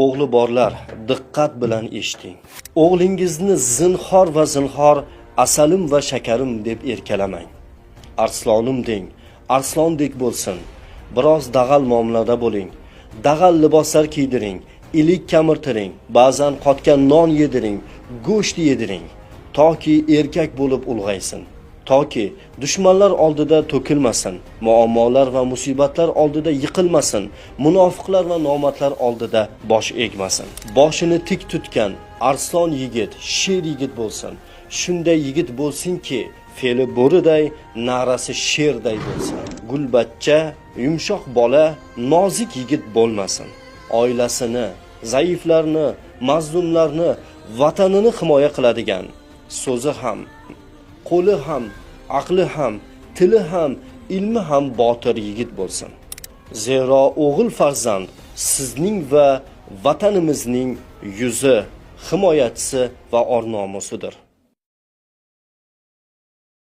O'g'li borlar, diqqat bilan eshiting. O'g'lingizni zinhor va zinhor asalim va shakarim deb erkalamang. Arslonim deng, arslondek bo'lsin. Biroz dag'al muomalada bo'ling. Dag'al liboslar kiydiring, ilik kamirtiring, ba'zan qotgan non yediring, go'sht yediring, toki erkak bo'lib ulg'aysin. Toki dushmanlar oldida to'kilmasin, muammolar va musibatlar oldida yiqilmasin, munofiqlar va nomardlar oldida bosh egmasin. Boshini tik tutgan arslon yigit, sher yigit bo'lsin. Shunday yigit bo'lsinki, fe'li bo'riday, na'rasi sherday bo'lsin. Gulbachcha, yumshoq bola, nozik yigit bo'lmasin. Oilasini, zaiflarni, mazlumlarni, vatanini himoya qiladigan, so'zi ham, qo'li ham, aqli ham, tili ham, ilmi ham botir yigit bo'lsin. Zero o'g'il farzand sizning va vatanimizning yuzi, himoyachisi va or nomusidir.